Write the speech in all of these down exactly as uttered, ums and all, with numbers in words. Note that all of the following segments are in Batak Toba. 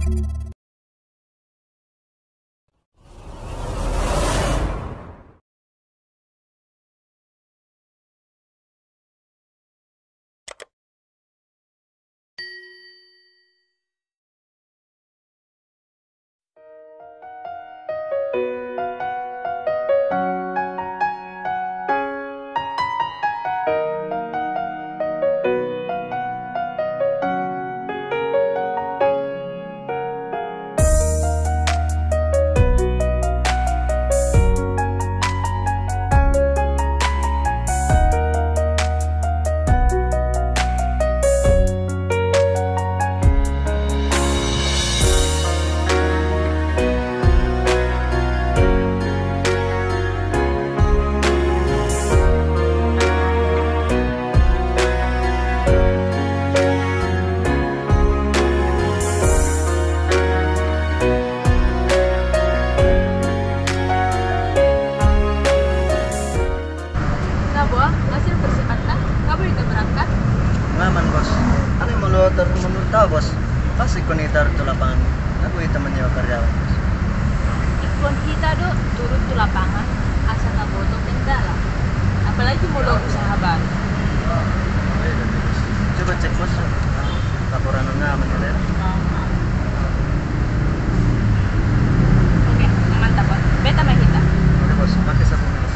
Nah, Boa, hasil persiapan ta, kapan hita berangkat? Aman, Bos. Alai molo taruhon menurut au, Bos, pas ingkon hita turun tu lapangan, nunga boi hita manyewa karyawan, Bos. Ingkon hita do turun tu lapangan, asa taboto pe dalan. Apalagi molo usaha baru. Coba cek, Bos, laporan on, aman do. Oke, mantap, Bos. Beta ma hita. Oke, Bos. Pakai sabun, Bos.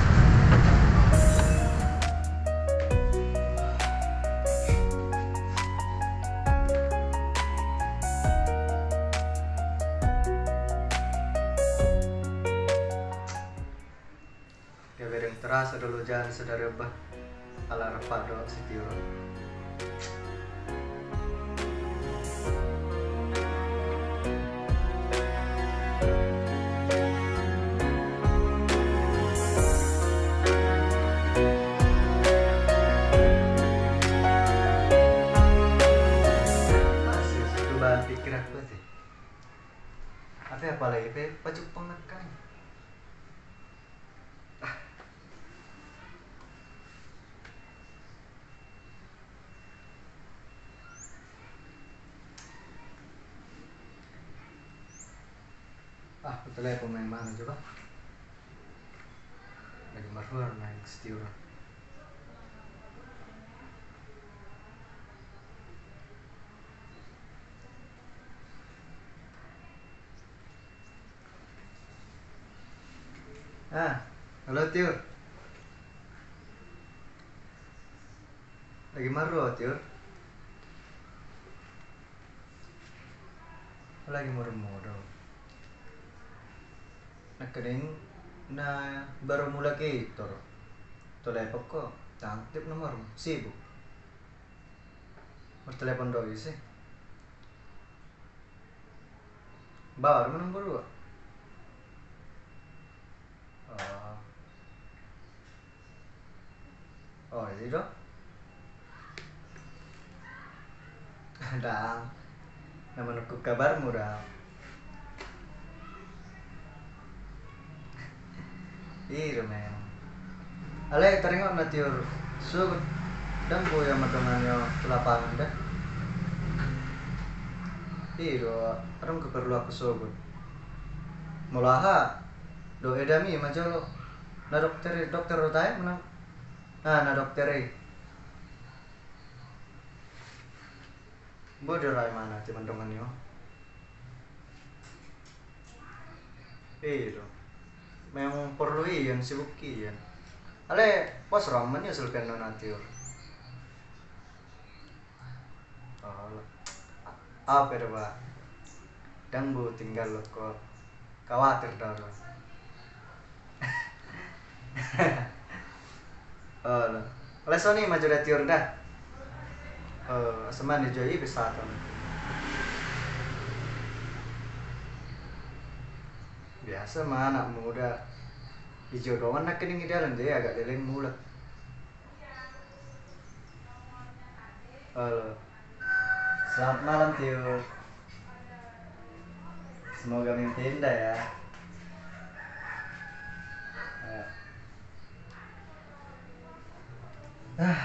Gabe dang terasa do loja ni sadari on, bah. Ala rap do si Tiur on. Masih perubahan pikiran ku, ate. Ate, apalagi pe pajumpang nangkin. Ah, hutelepon ma imana jo, bah. Lagi marhua ma si Tiur on. Ah, halo, Tiur. Lagi marhua, Tiur? Lagi marhua do. Nangkining na baru mulak i, Tiur. Telepon ho, tangkap nomormu, sibuk. Martelepon do ise? Baru manang borua? Oh. Oh, i do. Dang. Na manungkun kabarmu da. I do memang. Alai taringot na, Tiur, sogot dang boi au mandongani ho tu lapangan da. I do, adong keperluanku sogot. Molo aha, do edami ma jolo. Na dokter i, dokter do tahe manang. Ah, na dokter i. Boi do ra imana ate mandongani ho. I do. Memang porlu ian, sibuk ian. Alai pos ro ma nian sulpen on, Tiur. Olo. Au pe do, bah. Dang boi tinggal ho. Khawatir do au. Olo. Alai songon i ma jo da, Tiur, da. Oh, asa mandi jo i be saton. Biasa ma anak muda. Di jo dongan nangkining i dalan, jadi agak leleng mulak. Halo. Selamat malam, Tiur. Semoga mimpi indah ya. Ya. Ah.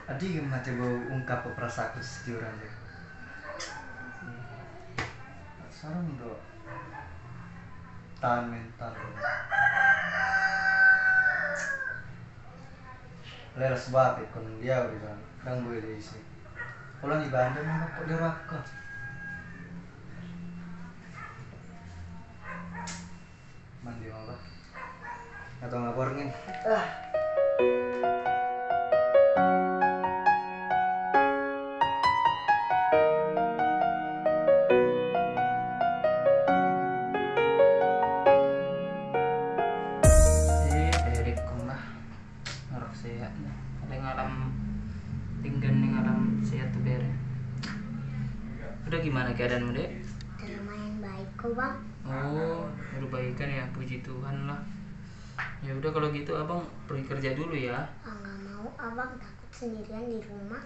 Adia ma ate bau ungkap perasaanku setiuran deh. Sarung do. Tahan mental. Leras bape kon dia udah dang, dang boleh diisi. Ulang ibanda memang kok di rokok. Mandi ma bah. Atau ngapor ngin. Ah. Eh, direkom bah. Ngarap sehat nih. Ada ngalam pinggan nih, ngalam sehat tuh bere. Udah gimana keadaanmu, Dek? Udah lumayan baik kok, Bang. Oh, udah baikan ya, puji Tuhan lah. Ya udah kalau gitu abang pergi kerja dulu ya. Ah, nggak mau, Abang, takut sendirian di rumah.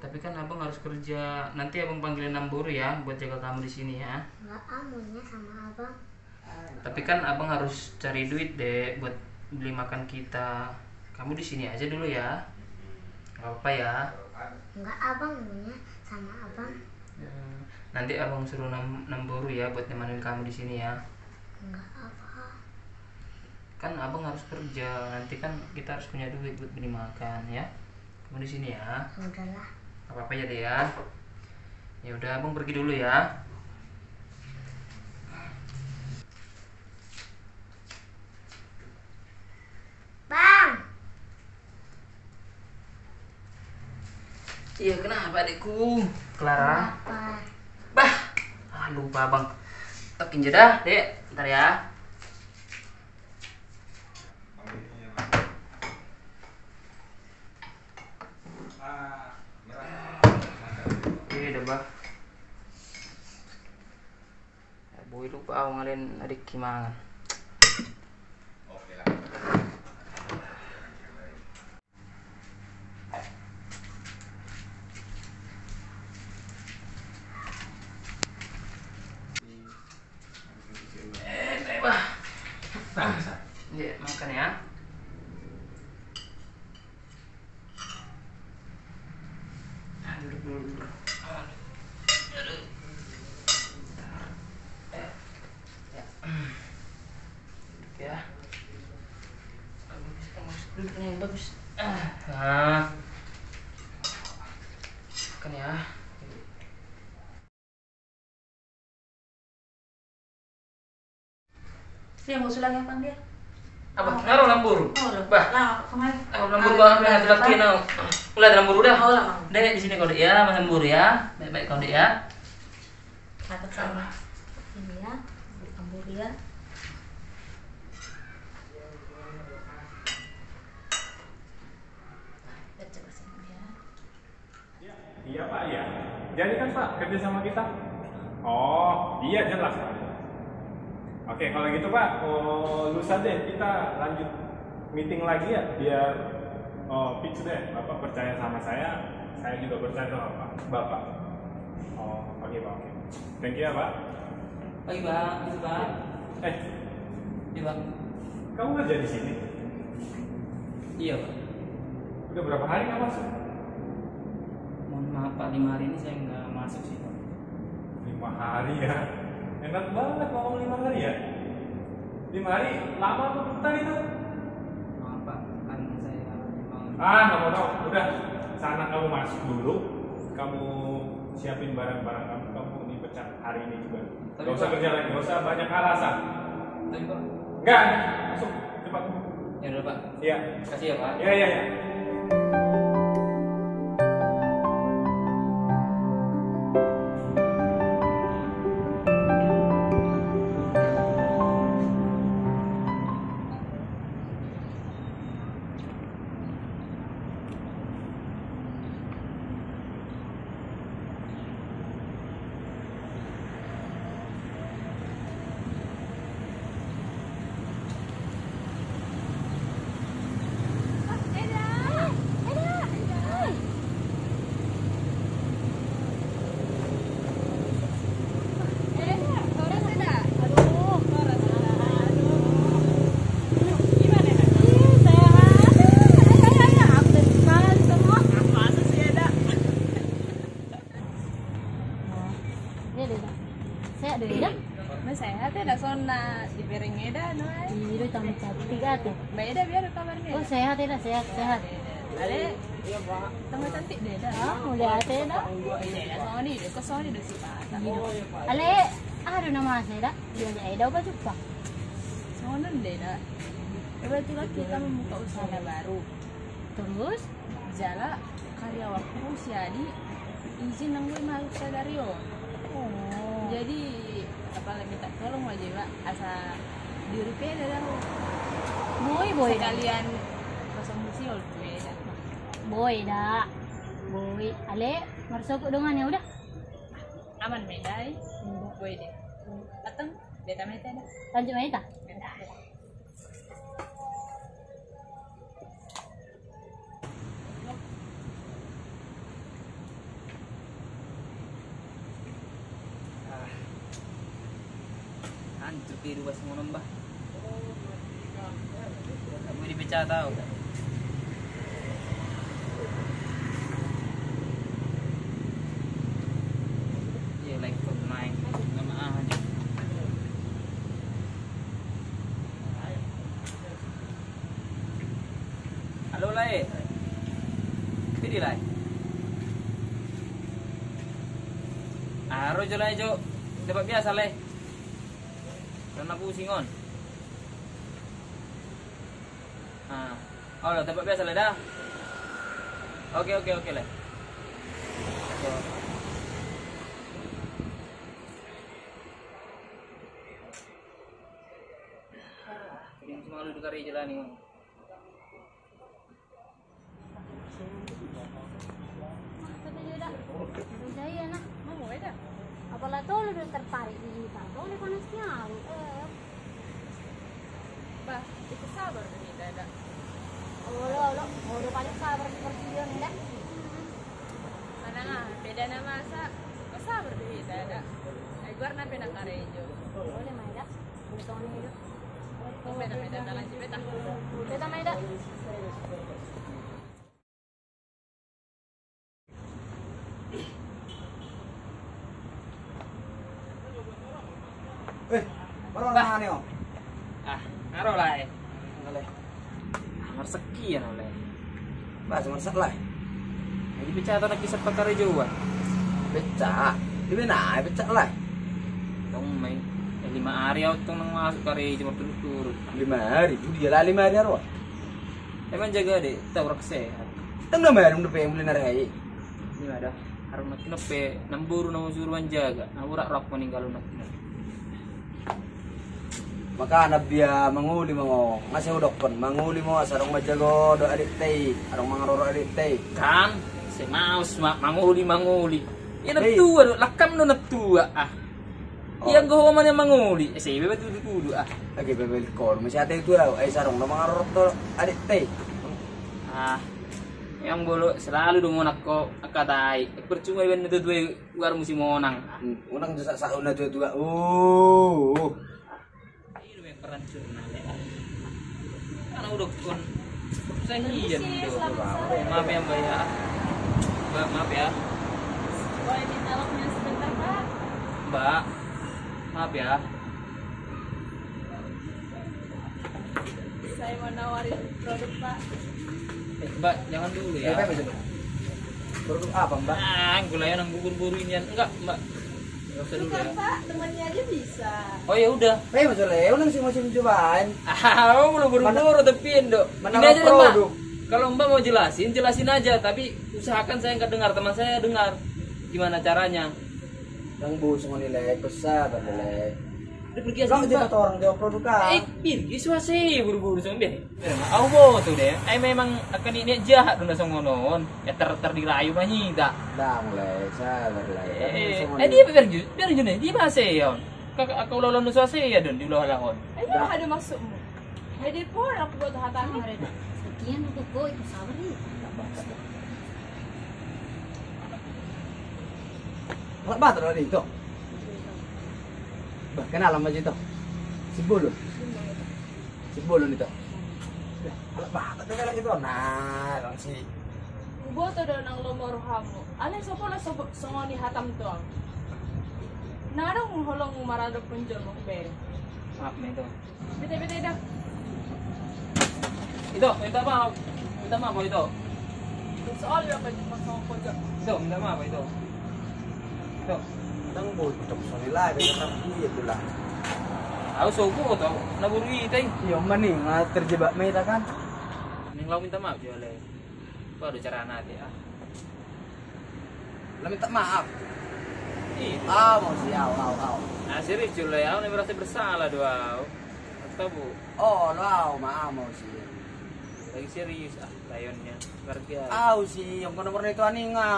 Tapi kan abang harus kerja, nanti abang panggilin namboru ya buat jaga kamu di sini ya. Nggak, ah, maunya sama Abang. Tapi kan abang harus cari duit deh buat beli makan kita. Kamu di sini aja dulu ya. Nggak apa-apa ya. Nggak, Abang, maunya sama Abang. Ya, nanti abang suruh nam namboru ya buat nemenin kamu di sini ya. Nggak apa. Kan abang harus kerja, nanti kan kita harus punya duit buat beli makan ya. Kamu di sini ya. Udahlah. Gak apa-apa ya, Dek ya. Ya udah, abang pergi dulu ya. Bang. Iya, kenapa adikku? Clara. Kenapa? Bah, ah, lupa abang. Tokin jeda, Dek. Ntar ya. Iya dah bah. Boi lupa au ngalen adik kimangan. Eh, bah. Nah, bisa. Iya, makan ya. Nah, duduk dulu, duduk. Aduh. Aduh. Eh, ya. Duduk ya. Bagus, bagus. Duduk yang bagus. Ah, nah. Makan ya. Dia mau sulang ya, Bang, dia? Apa? Naro lambur. Oh, udah. Bah. Nah, kemarin. Naro lambur, ah, bah, ada lagi nau. Udah lambur udah. Oh, udah, Bang. Dek, di sini kau, Dek, ya, lambur ya. Baik-baik kau, Dek, ya. Makan sama. Ini ya, lambur ya. Nah, kita coba sini ya. Iya, Pak, iya. Jadi kan, Pak, kerja sama kita? Oh, iya, jelas, Pak. Oke, kalau gitu, Pak, oh, lusa deh kita lanjut meeting lagi ya, biar, oh, fix deh, Bapak percaya sama saya, saya juga percaya sama Pak, Bapak. Oh, oke, Pak, oke. Thank you ya, Pak. Pagi, Pak. Pagi, Pak. Eh. Iya, Pak. Kamu kerja di sini? Iya, Pak. Udah berapa hari nggak masuk? Mohon maaf, Pak, lima hari ini saya nggak masuk sih, Pak. Lima hari ya? Enak banget ngomong lima hari ya? Lima hari lama apa bentar itu? Maaf, Pak, kan saya memang... Ah, nggak mau tahu. Udah, sana kamu masuk dulu. Kamu siapin barang-barang kamu. Kamu dipecat hari ini juga. Tapi, Pak, nggak usah kerja lagi, nggak usah banyak alasan. Tapi, Pak. Enggak, masuk, cepat. Ya udah, Pak. Iya. Kasih ya, Pak. Iya, iya, iya. Na dibereng Eda, no, ai. Iya, tambah cantik, ate. Mbak Eda, biar kabarnya. Oh, sehat, Eda, sehat, sehat. Ale, tambah cantik deh, Eda. Ah, mauliate, Eda. Iya, Eda, songon i, Eda, songon i, Eda, suka. Iya. Ale, aduh, nama saya, Eda. Iya, Eda, apa jumpa? Songon i, Eda. Kebetulan kita membuka usaha baru. Terus? Jala karyawanku si Adi izin nang boi masuk sadari on. Oh. Jadi, apala minta tolong ma jo iba, asa diurupi Eda. Boi, boi. Sekalian konsumsi on tu Eda. Boi, Eda. Boi. Ale, marsogot dongan ya udah. Aman ma, Eda, ai. Iya. Boi deh. Ateng, beta ma hita, Eda. Lanjut ma hita. Beta. Ah. Hancur kehidupan semua nambah. Kamu dipecat tau. Iya, like, main. Nama aja. Halo, Lae. Pidi, Lae? Ah, ro jo, Lae, jo. Tempat biasa, Lae. Karena pusing on. Ah. Oh, tempat biasa, Lae, dah. Oke, oke, oke, Lae. Oke. Jadi, cuma lu di karejo lah nih. Apala tolu do tertarik di hita, tolu panas tiang. Eh. Bah, itu sabar do hita, Eda. Olo, olo, olo paling sabar di perjudian, Eda. Manang aha pe na masa, sabar do hita, Eda. Ai goarna pe na karejo. Boleh ma, Eda. Beta, beta, beta. Eh, baru. Bah. Mana nih, Om? Ah, nga ro, Lae. Mana, Lae? Ah, marsak ia, Lae. Bah, marsak, Lae. Jadi pecat anak kisah pakar jauhan. Pecat? Di mana pecat, Lae? Tong main. Eh, lima hari au tong nang masuk karejo marturut-turut. Lima hari? Budi ya, Lae, lima hari aro. Emang jaga deh, tau rak sehat. Tong na marum dope mulai na ro i. Ini ada. Harun na tinope, namboru na suru manjaga. Na urak rak meninggal na tinope. Makana bia mangoli ma ho, nga sai hudokkon mangoli ma ho, asa adong manjaga do adikta i, adong mangaroro adikta i. Kan, sai maus ma, mangoli, mangoli. Ia na tua do, lakam do na tua, ah. Oh. Ia anggo ho ma na mangoli, eh, sai iba tudu-tudu, ah. Age, bebel kol, masih ada itu au, ai asa adong do mangaroro adikta i. Ah, ia molo selalu do monang ho, angka tai. Percuma iba na tua-tua i. Uar musim monang. Hmm, monang tu sak-sak na tua-tua. Oh, oh. Ini memang peran jurnal ya. Karena udah kon. Saya hian do. Maaf ya, Mbak, ya. Mbak, maaf ya. Boleh minta waktunya sebentar, Pak? Mbak, maaf ya. Saya mau nawarin produk, Pak. Eh, Mbak, jangan dulu ya. Eh, apa itu, Mbak? Produk apa, Mbak? Ah, gula yang bubur-bubur ini, enggak, Mbak. Enggak usah dulu. Bukan, ya, Pak, temannya aja bisa. Oh, ya udah. Eh, Mas Soleh, ulang sih musim cobaan. Ah, oh, buru-buru tapi Indo. Mana, ini aja, Mbak. Produk. Kalau Mbak mau jelasin, jelasin aja, tapi usahakan saya nggak dengar, teman saya dengar. Gimana caranya? Yang bos mau nilai besar, Bang, nilai. Udah pergi aja, Mbak. Kau jawab orang, jawab produk, ah. Eh, pergi suasana buru-buru sambil. Au boto do, ai memang angka niat jahat do na songon on. Ya ter-, ter dirayu ma hita. Ndang, Lae, sabar, Lae. Eh, dia biar ju-, biar ju, dia bahasa ya. Kaka, angka ulaon do suasana ya don di ulaon. Ai, ada maksudmu. Ai, dia pun aku buat hata ni. Sabar, Eda. Sekian aku kok itu sabar ni. Halak Batak do itu. Bah, kenalan ma jo itu. Simbolon. Simbolon itu. Halak Batak do halak itu. Nah, langsung. Huboto do nang lomo rohamu. Alai so pola so-, songon i hatam tu au. Ndang adong holongmu maradophon jolma hubereng. Maaf, Ito. Bete, bete, Ito. Ito, minta maaf. Minta maaf, Ito. Soal apa itu, Mas, mau pojok? Ito, minta maaf, Ito. Ito. Ndang bocok, sorry lah, bete, tapi iya, tulah. Au sogo, tau. Na boru ita, i. Iya, mani, nga terjebak ma ita, kan. Ning laho minta maaf, jo, ale. Waduh, carana, ate, ah. Laho minta maaf. Iya. Au, mau si, au, au, au. Ah, serius, Jul, ya. Au na merasa bersalah, do, au. Apa, Bu? Oh, lo, au, ma, au, mau si. Lagi serius, ah, layonnya. Luar biasa. Au si, yang kono pernah itu ani nga.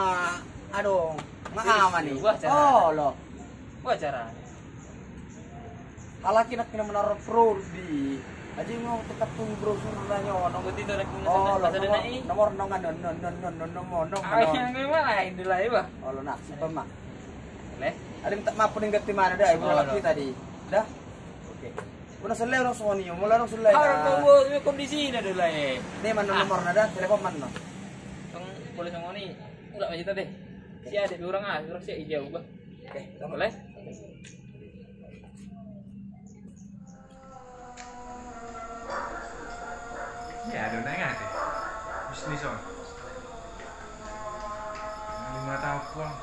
Aduh, nga. Serius, aman nih. Wah, carana. Oh, lo. Wah, carana. Halak i nangkin na manarop rodi. Aji, mau tekat tu brosur na nyono. Berarti itu anak muda. Oh, lo, nomor, nomor nongan, non, non, non. Ai, yang memang lain di lain, bah. Oh, lo, nak, simpan, Mak. Leh? Ada minta maaf, paling ganti mana dah, ibu laki tadi. Dah? Oke. Udah selesai, orang songon i, mulai orang selesai. Orang tahu, kondisi ini adalah, eh. Ini mana nomor nada, telepon mana? Tong, boleh songon i. Udah, Mas, kita deh. Si ada dua orang, ah, orang si jauh, bah. Oke, boleh? Ia, adong na ate. Bisnis on. Lima taon puang.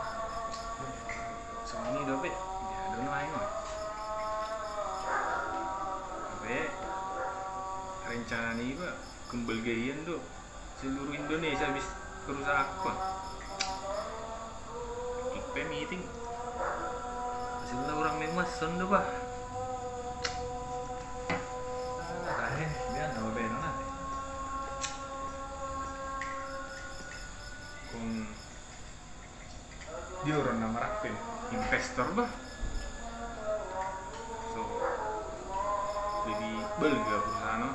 Songon i dope. Ia, adong na ate. Dope. Rencana niba. Kembal gaian do. Seluruh Indonesia bis perusahaan. Ipe meeting. Hasilna orang memas son do, bah. Ah, tahe, dia nama beno na. Kung Dia orang na marangkup investor, bah. So, jadi balga perusahaan on.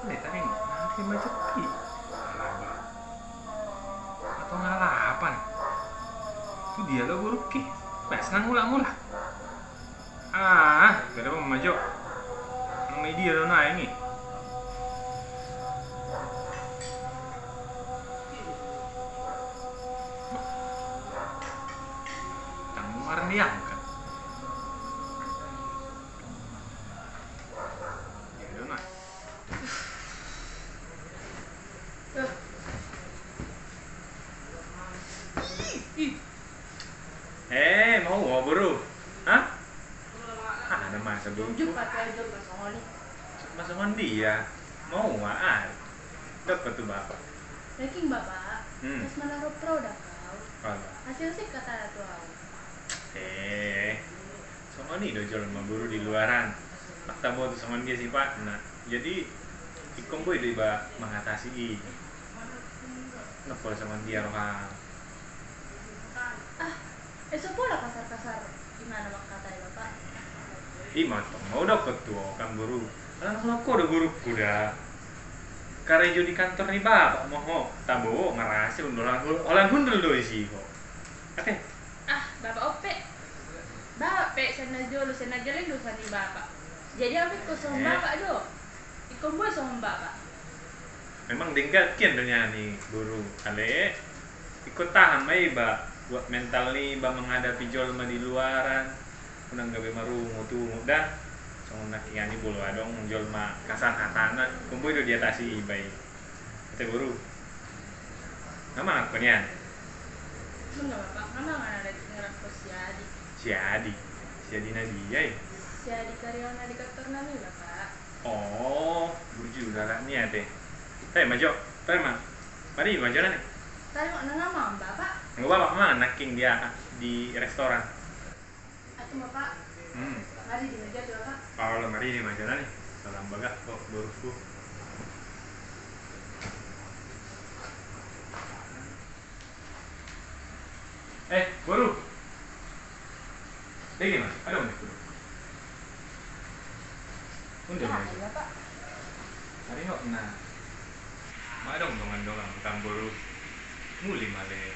Nah, tadi nanti macet ki. Alah, bah. Atau ngalapan? Itu dia lo buruk ki. Pas nang mulak-mulak. Ah, kada mau maju. Nang media do naeng i. Bah. Tang marniang kan. Ya, do naeng. Eh, mau, mau, bro? Hah? Ah, ada masa, bro. Jujur, pakai aja, Mas Songoni. Mas Songoni dia. Mau, ah. Dapat tuh, Bapak. Daging, Bapak. Hmm. Mas malah ropro dah kau. Apa? Hasil sih kata tuh. Eh. Songon i do jolma boru di luaran. Mata boru songon dia sifatna. Jadi ingkon boi do iba mangatasi i. Nopol songon dia roha. Ah, eso pola kasar-kasar imana mangkatai, Bapak. Ima tong mau dokon tu ho kan boru. Ala na songon ho do boruku da. Karejo di kantor ni bapak ma ho. Tabo marasi hundul, holan hundul do isi ho. Oke. Ah, bapak on pe. Bapak pe sian na jolo, sian na jolo do sian i bapak. Jadi au pe ingkon songon bapak do. Ingkon boi songon bapak. Memang denggan kian do nian i boru ale. Ingkon tahan ma iba buat mental niba menghadapi jolma di luaran. Unang gabe marungut-ungut da. Songon nangkin i molo adong jolma kasar hatana, ingkon boi do diatasi iba i. Ate boru. Nga mangan ho nian? Nga mangan, Bapak. Nga mangan, ada ngerangkos si Adi. Si Adi? Si Adi na dia i? Si Adi karyawan na di kantor nami, Bapak. Oh, burju do halak ni ate. Tama ma jo, tama ma. Mari ma jo nani. Tama ma, nga mangan, Bapak. Nga bapak mangan nangkin dia di restoran. Ate, Bapak. Hmm. Maridi ma jo, Bapak. Paolo, maridi ma jo nani. Salam bagak ho, boruku. Eh, boru. Denggan ma, adong ma. Undur ma. Iya, Pak. Ari ho na. Adong dongan-dongan, boru. Muli ma ale.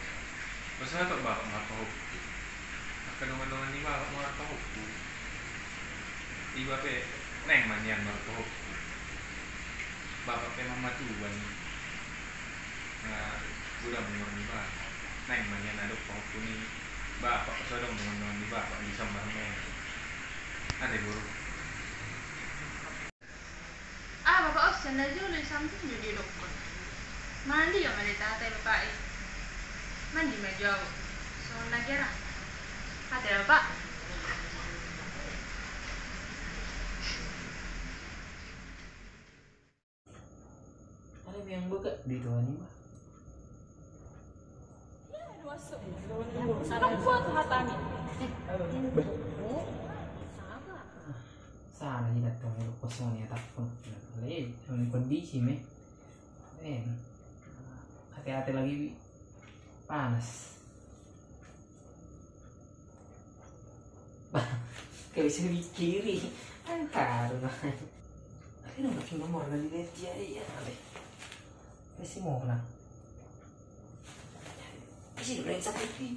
Boasa tok bapak martohop. Angka dongan-dongan ni bapak martohop. Iba pe naeng ma nian martohop. Bapak pe mamatuan. Nga godang umur ni bapak. Naeng ma nian adong pahop ni bapak, boasa adong dongan-dongan ni bapak di sambar ma. Ah, bapak, on sian na jolo i sambing do didokkon. Mandi jo ma di tata i bapak i. Mandi ma jo au. Songon na gera. Ate bapak. Ada yang buka di tuan ini. Sarang kuat hatami. Sana tidak tahu kosong ya tak pun. Lagi kondisi me. Eh, hati-hati lagi panas. Bah, gak bisa dipikiri. Antar. Tapi nomor nomor dari dia ya, ale. Masih mau kena. Masih udah yang sakit nih.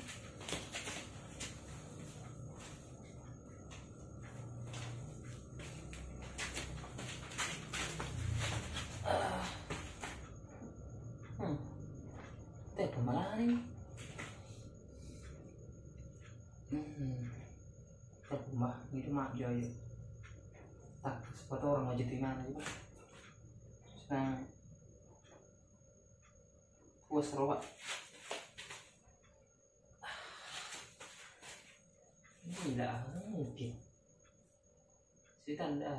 Ah. Hmm. Telepon malahan ini. Hmm. Telepon mah, gitu mah, Joy. Tak, sepatu orang aja di mana, gitu. Nah. Puas roha. Ini tidak mungkin. Setan dah.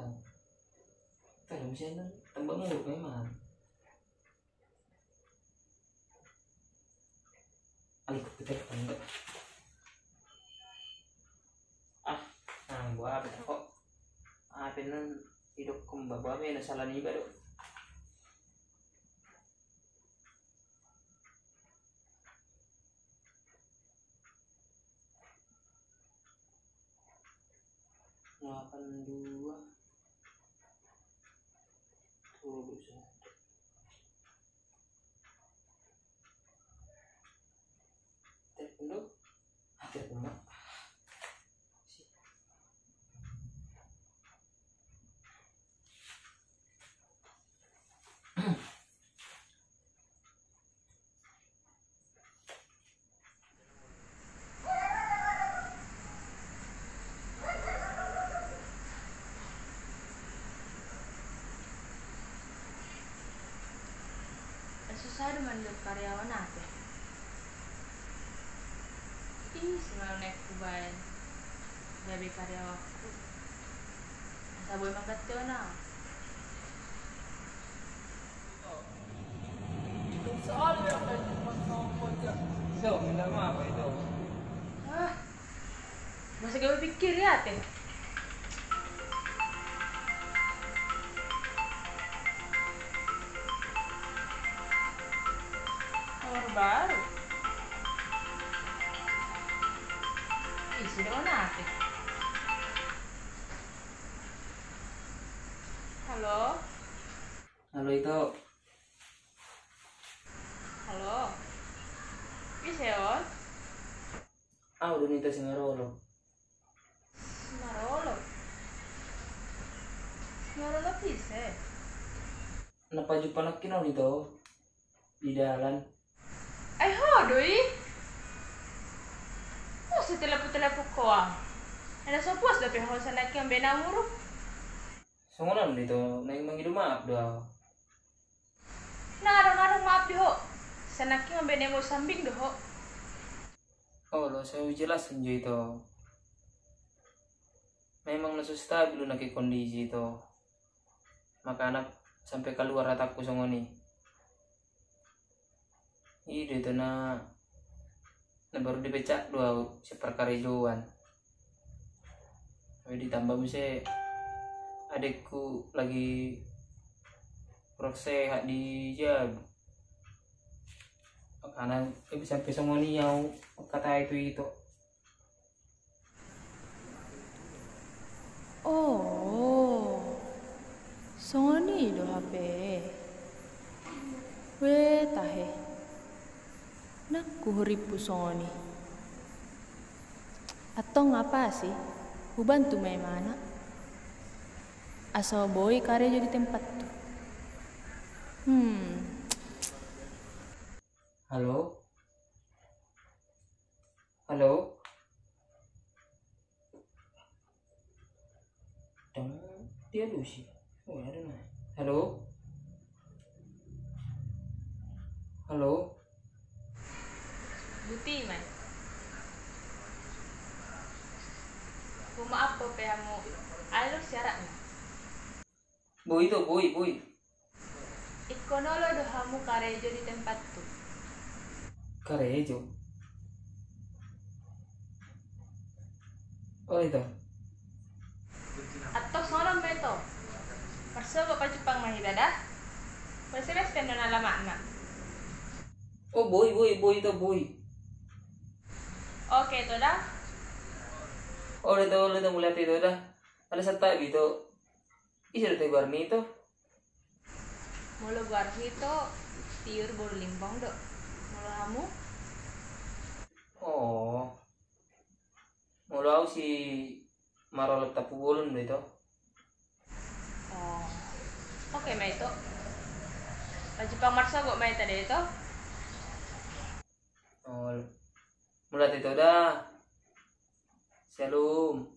Kalau misalnya tambah muruk memang. Ayo, kita tambah. Ah, nah, buat apa kok? Apa nan hidup kembang? Buat apa yang salah nih, baru? Delapan dua. Tuh, bisa. Telepon dong. Ah, telepon, Mak. Susah do mandok karyawan ate. Ih, semalam naik kubaen gabe karyawanku. Asa boi mangganti ona. Itu, minta maaf itu. Ah, masa gak berpikir ya, Teh? Nomor baru. Ih, sudah mana, Teh? Halo? Halo, Ito. Halo. Ise on? Au do, Nito, si Marolo. Si Marolo? Si Marolo ise? Na pajumpangkon, Nito, di dalan. Ai ho do i? Muse telepon-telepon ho au. Ai na so puas dope ho sian nangkin mambaen au muruk? Songon on do, Ito, naeng mangido maaf do au. Na adong-adong maaf di ho. Sian nangkin mambaen au sambing do ho. Olo, so hujelaskan jo, Ito. Memang na so stabil do nangkin kondisi, Ito. Makana sampe kaluar hatangku songon i. I do, Ito, na, na baru dipecat do au sian parkarejoan. Tapi ditambah muse adekku lagi kurang sehat di jabu. Makana sampe songon i au mangkatai tu ito. Oh, songon i do hape. We tahe. Nang huhurimpu songon i. Antong nga pas i, hubantu ma imana. Asa boi karejo di tempathu. Hmm. Halo? Halo? Dia lusi. Oh, ada na. Halo? Halo? Buti, man. Huma apa pe hamu? Alus syaratna. Boi to, boi, boi. Ingkon olo do hamu karejo di tempatku. Karejo? Olo ito. Antong songon on ma ito. Marsogot pajumpang ma hita da. Molo sibes pe annon alamatna. O boi, boi, boi ito, boi. Oke ito da. Olo ito, olo ito, mauliate ito da. Alai santabi ito. Ise do ito goarna ito? Molo goarhu ito, Tiur boru Limbong do. Molo hamu? Oh. Molo au si Marolop Tampubolon do ito. Oh. Oke ma ito. Pajumpang marsogot ma hita da ito. Oh. Mauliate ito da. Shalom.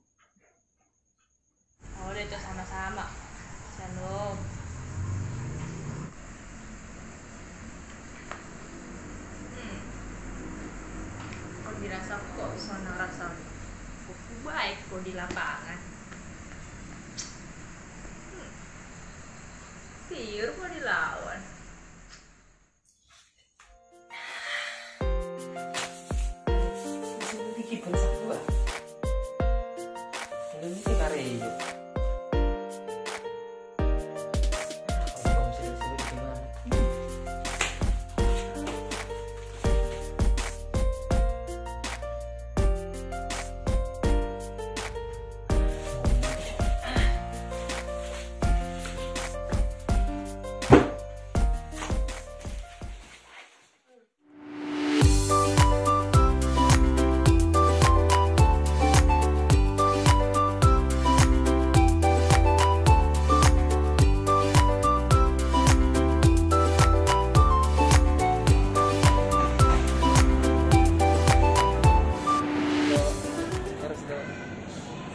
Olo ito, sama-sama. Shalom. Hmm. Kok dirasa kok sonang rasa. Kok baik kok di lapangan. Hmm. Tiur kok dilawan.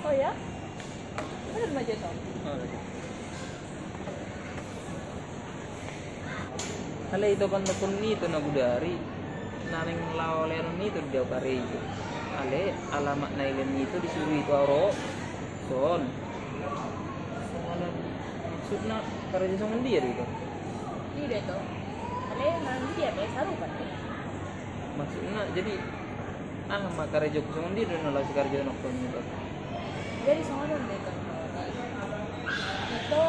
Oh ya? Bener ma jo to? Alai ito pandokon ni ito na gudari, na naeng laho lehonon ni ito di au karejo. Alai alamat na ilean ni ito disuru ito au ro. Son. Maksudna karejo songon dia do ito? Dia do ito. Alai na dia pe sarupa do. Maksudna jadi aha ma karejoku songon dia do na laho sikarejohonon ito? Jadi songon on do ito. Ito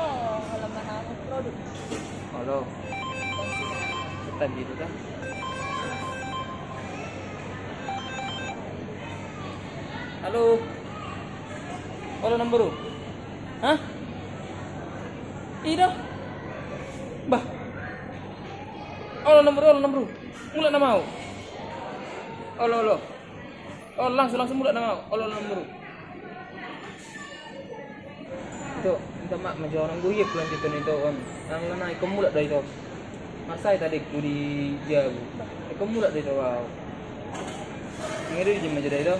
olo manang produk. Olo. Tadi itu kan. Halo. Olo nomboru. Hah? Ido. Bah. Olo nomboru, olo nomboru. Mulak nama au. Olo, olo. Olo, langsung, langsung mulak nama au. Olo, olo nomboru. Ito, minta maaf ma jo, nanggo hian pe lanjuton ito on. Nang lana, ingkon mulak do ito. Marsahit adekku di jabu. Ingkon mulak do ito au. Nang i do dijou ma jo da ito.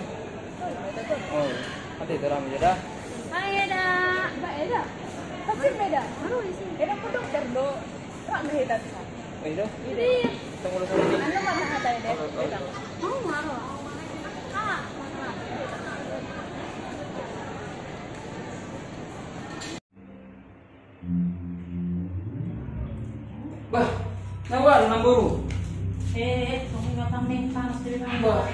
Oh, ate ito, rame jo da. Hai, Eda. Ba, Eda. Pasti beda. Baru isi. Eda, ku dokter do. Rame hita. Eda? Iya. Tunggu dulu. Anu, mana hata Eda? Oh, oh. Mau, mau. Ah, mana? Bah, nawar nang boru. Eh, eh, tunggu, nggak paham nih, panas dari mana? Bah.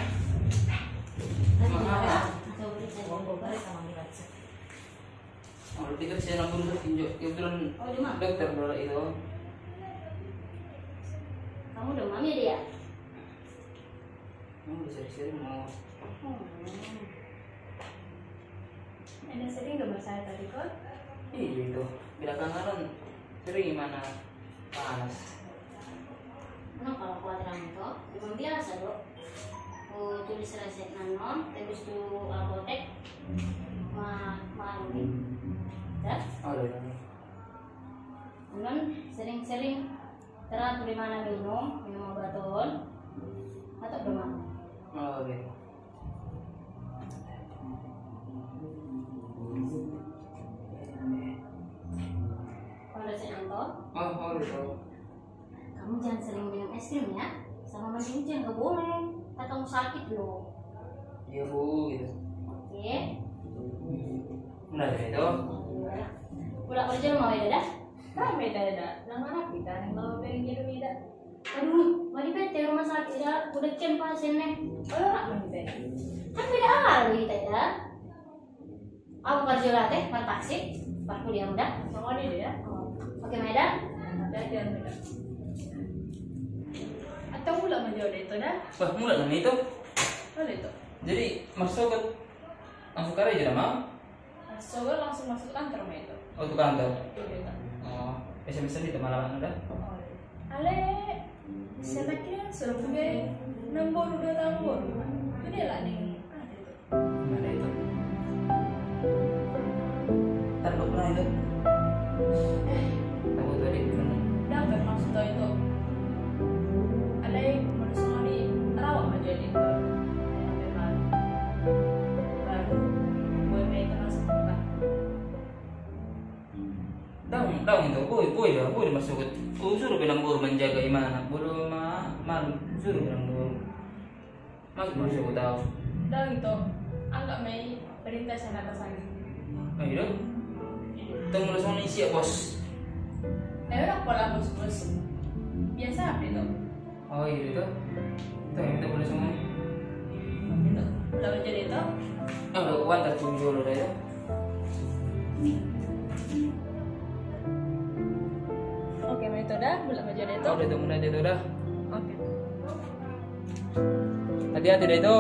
Tadi mahal. Ada beli, saya bawa balik sama dia. Oh, tiga saya nang boru satu tinjau. Kebetulan dokter bola itu. Kamu demam ya, Dia? Emang udah sering-sering mau. Hmm. Eda sering do marsahit tadi kok? Iya itu. Belakangan on sering i ma na panas. Nah, kalau kuat rame to, memang biasa do. Ku tulis resepna on, tebus tu apotek. Ma, ma ini. Ya? Oh, iya. Memang sering-sering teratur di mana minum, minum obat on. Atau belum? Oh, oke. Sering ya, sama mancing-mancing nggak boleh. Kata mau sakit loh. Iya, Bu, gitu. Oke. Benar ya itu? Iya. Pulang kerja mau ya, Dada? Rame, Dada. Nang mana kita? Nang mau pengen gitu, Dada. Aduh, mari bete rumah sakit ya. Udah cem pasien nih. Oh, ora mari bete. Kan beda arah kita ya. Au parjolo ate, martaksi, parkuliah muda. Mangoli do ya. Oke, Meda. Hati-hati ya, Meda. Atau mulak ma jolo da ito da. Wah, mulak nama ito. Mulak ito. Jadi, marsogot langsung karejo nama? Marsogot langsung masuk kantor ma ito. Oh, tu kantor? Iya, ito. Oh, S M S an ito malam da? Oh, iya. Ale, siapa kira suruh gue nang boru dua tahun boru. Itu dia lah ning. Mana itu? Tarduk na itu. Tahu tu ada itu. Dapat maksud tu itu. Alai menurut semua ni terawak ma jadi. Baru buat main termasuk bukan. Daun, daun itu, boi, boi lah, boi masuk. Usuru benang boru menjaga imana, boru ma, malu, usuru benang boru. Masuk, masuk, tahu. Dah gitu, anggap mai perintah sana ke sana. Nah, gitu. Tunggu langsung isi ya, Bos. Ayo lah, pola bos-bos. Biasa apa itu? Oh, iya, gitu. Tuh, yang kita boleh semua. Gitu. Udah menjadi itu? Ah, udah kuat, tak tunggu dulu dah ya. Oke, menjadi itu dah, belum menjadi itu. Oh, udah tunggu aja itu dah. Oke. Hati-hati deh itu.